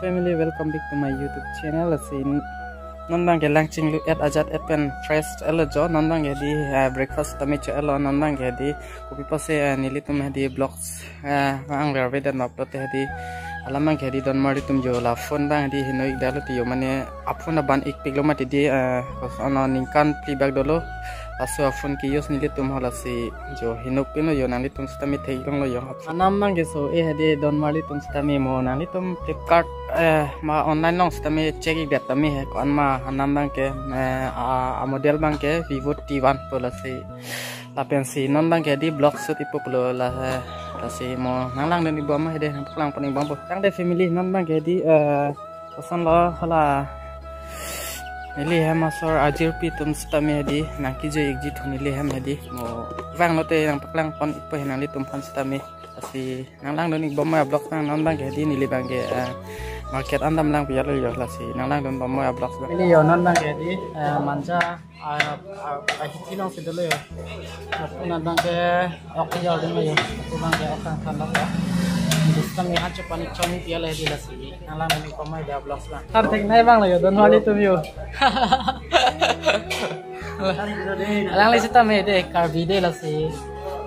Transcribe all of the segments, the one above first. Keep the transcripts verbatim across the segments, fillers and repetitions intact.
Family, welcome back to my YouTube channel. Lasi non abang ke lang chinglu et ajat et pen fresh elo jo. Non abang ke di, eh, breakfast tame cho elo. Non abang ke di kopi pase, eh, nelitum di vlogs, eh, ang ver vedet map lote di alam abang ke di donmarli atum jo la phone abang di heno ik dalo ti jo, mane aphone aban ik pik lo mati di, eh, kos ono ningkan phli bak dolo. Laso aphone ke-use nelitum ho, lasi jo heno pin lo jo, nanglitum sitame theklong lo jo. Anam abang ke so-e hedi donmarli atum sitame, mo nanglitum Flipkart, eh, ma online along sitame check ik det tame he, ko-an ma anam abang ke, eh, a, a model abang ke Vivo T one pu, lasi lapensi non abang ke di vlog shoot ipo pulo la, eh, lasi mo nang langdun ik bom hedi, nangpaklang pon ik bom po. Tangte family, non abang ke di, eh, koson lo hala neli hem asor ajirpi atum sitame hedi nangkejui ikji thu neli hem hedi, mo vang lote nangpaklang pon ikpo he nanglitum aphan sitame. Lasi nang langdun ik bom a-vlog abang. Non abang ke hedi neli abang ke, eh, market an dam lang pi alo jo, lasi nang langdun bom a-vlog abang. Neli jo non abang ke hedi, eh, Manja, ah, ah, ah, hiti alongsi dolo jo. Lapu non abang ke ok jo dolo jo. Lapu abang ke ok kangthan lo jo. Distan ni han chopan ik chong pi alo hedi, lasi nang langdun ik bom a-vlog abang. Than theknei abang lo jo donmarli atum jo. Alangli sitame de Karbi de, lasi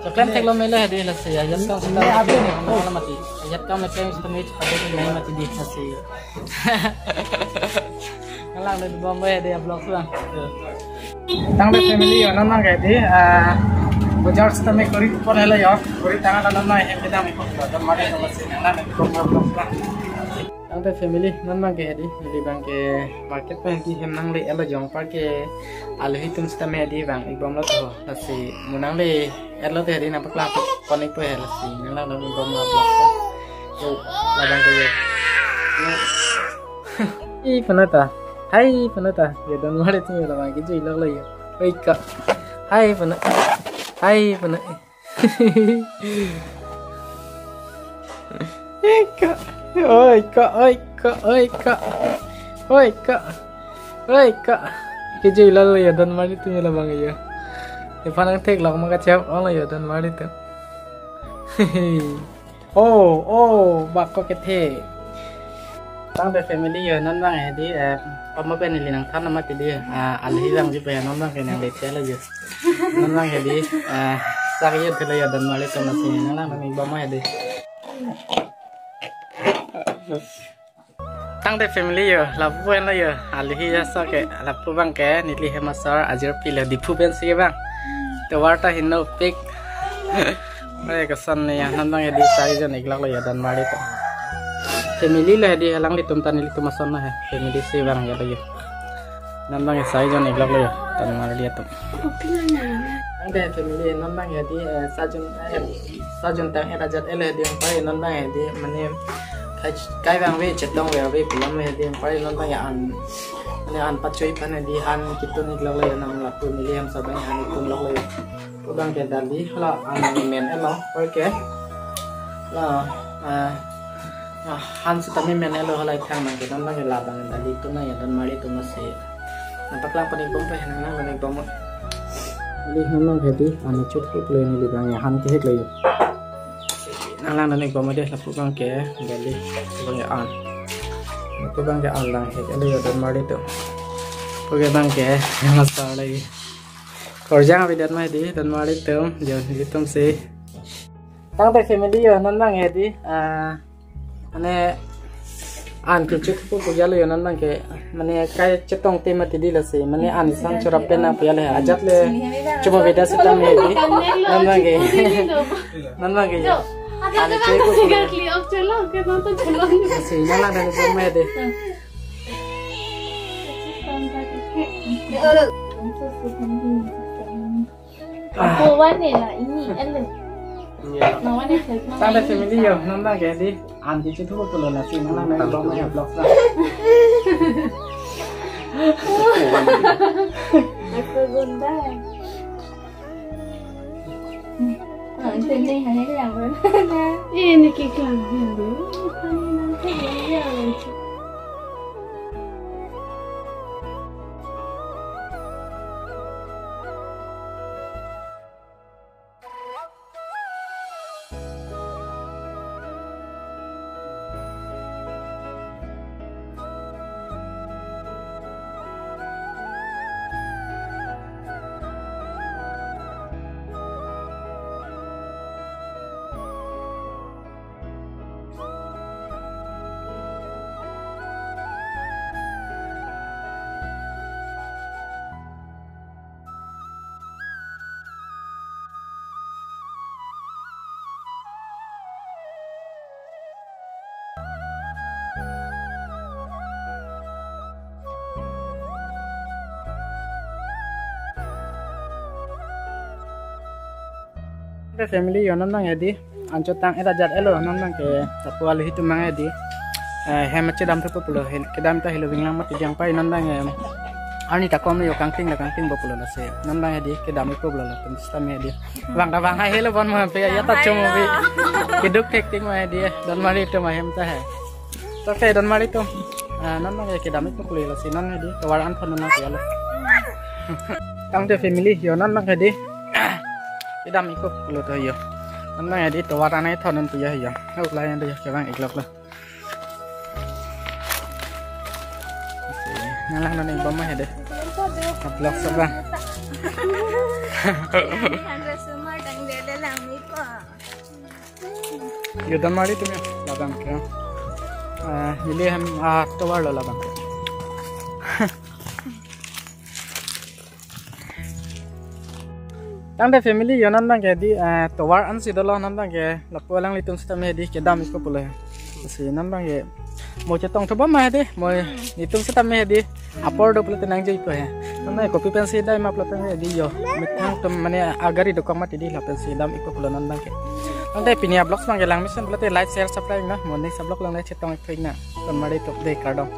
choklem theklo melo hedi, lasi ajat kam sitame, oh, mati ajat kam le klem sitame chapade nai mati di, lasi nang langdun bom hedi a-vlog abang. Tangte family jo, non abang ke di, ah, bojar sitame kori pon helo jo, kori tang lo, non abang hem kedam ikpo, donmarli atum, lasi nang langdun ik bom a-vlog abang. Tangte family, non abang ke hedi neli abang ke market pen hedi hem nangle elo jo, anpar ke aluhi atum sitame hedi vang ik bom lo to, lasi mo nangle elo te hedi nangpaklang pon ikpo he, lasi nang langdun ik bom a-vlog abang. Jo, labang ke jo. Jo. I puna ta. Hai puna ta. Jo donmarli atum jo labang kejui lok lo jo. Oi ka. Hai puna. Hai puna. Oi ka. Oi ka, oi ka, oi ka. Oi ka. Oi ka. Kejui lalo jo donmarli atum jo labang jo. Iphan nang theklong ma kachep ong lo jo donmarli atum. Oh, oh, bak ko kethe. Tangte family jo, non abang hedi, eh, pama pen neli nangthan mati di, ah, aluhi vangji pen non abang ke nangle chelo jo. Non abang hedi, eh, sak yo thelo jo donmarli atum, lasi nang langdun ik bom hedi. Tangte family jo, lapu henlo jo, aluhi aso ke, lapu abang ke neli hem asor ajirpi lo, Diphu pensi ke abang. Tovar ta heno pik. Oi, koson ne, non abang hedi sarijon ik lok lo jo donmarli atum. Family lo hedi, alanglitum ta nelitum ason lo he. Family si abang jo lo jo. Non abang ke sarijon ik lok lo jo donmarli atum. Tangte family, non abang hedi, eh, sarijon, eh, sarijon tang et ajat elo hedi, anpar non abang hedi, mane kai, kai vangve chetong verve pulo hedi, anpar non abang ke an, mane an pachoi aphan hedi han ketun ik lok lo jo, nang lapu neli hem asor abang han ketun lok lo jo. Lapu abang ke dali, hala an men elo, okay. La, eh, ah, han sitame men elo, hala ithang abang ke, non abang ke labang dali tun nang jo donmarli atum, lasi nangpaklang pon ik bom pe, nang langdun ik bom. Neli hem abang hedi, an chot ko pule neli abang jo han kehek lo jo. Nang langdun ik bom de, lapu abang ke dali, abang jo an. Lapu abang ke an lang hek elo jo donmarli atum. Lapu ke abang ke, masa lagi. Korjang avedet ma hedi donmarli atum, jo nelitum si. Tangte family jo, non abang hedi, ah, mane an ke chot ko pu jalo jo, non abang ke, mane kai chetong te mati di, lasi mane an san chorap pen nang pu jalo he, ajat le choba avedet sitame hedi, non abang ke, non abang ke jo, an chot ko pu jalo. Lasi nang langdun ik bom hedi. Ako wan eh la ini, alo. Iya. Nawan eh, tangte family jo, non abang ke hedi an kechethu pulo, lasi nang langdun ik bom a-vlog abang. Ako gunda. Ah, ini hanya yang mana? Ini ke kelang dia. Ini nanti dia. Family yo, non abang hedi, anchot tang-et ajat-et lo, non abang ke lapu aluhi atum abang hedi. Eh, hem chedam thupo pulo, hel kedam ta helo vinglang mati jang pai, non abang, em, arni ta kom yo, kangting la kangtingpo pulo lasi. Non abang hedi kedam-ikpo pulo latum sitame hedi. Bang ta bang hai helo bon mo pe ya ta chom bi. Keduk thektik ma hedi, donmari atum ahem ta hai. To ke donmari atum. Ah, non abang ke kedam-ikpo pulo lasi, non hedi tovar an thon non ke alo. Tangte family yo, non abang hedi kedam-ikpo pulo to yo. Non abang hedi tovar an thon non pu ya yo. Hau lai an yo kevang-iklok lo. Nanglang non-ikbom ma hedi. Vlog sa bang. Yo, donmari atum yo, labang ke. Ah, neli hem, ah, tovar lo labang. Tangte family yo, non abang ke hedi, eh, tovar ansi dolo, non abang ke lapu alanglitum sitame hedi kedam-ikpo pulo. Si non abang ke mo chetong thupo ma hedi, mo nelitum sitame hedi apor do pulote nangjoipo he. Non abang ke kopi pensi dai ma pulote hedi yo, methang atum mane agari dokok mati hedi, lapensi dam-ikpo pulo non abang ke. Tangte pini avlog abang ke lang mesen pulote like, share, subscribe na, mo next avlog along le chetong-ik thek na. Donmari atum dei, kardom.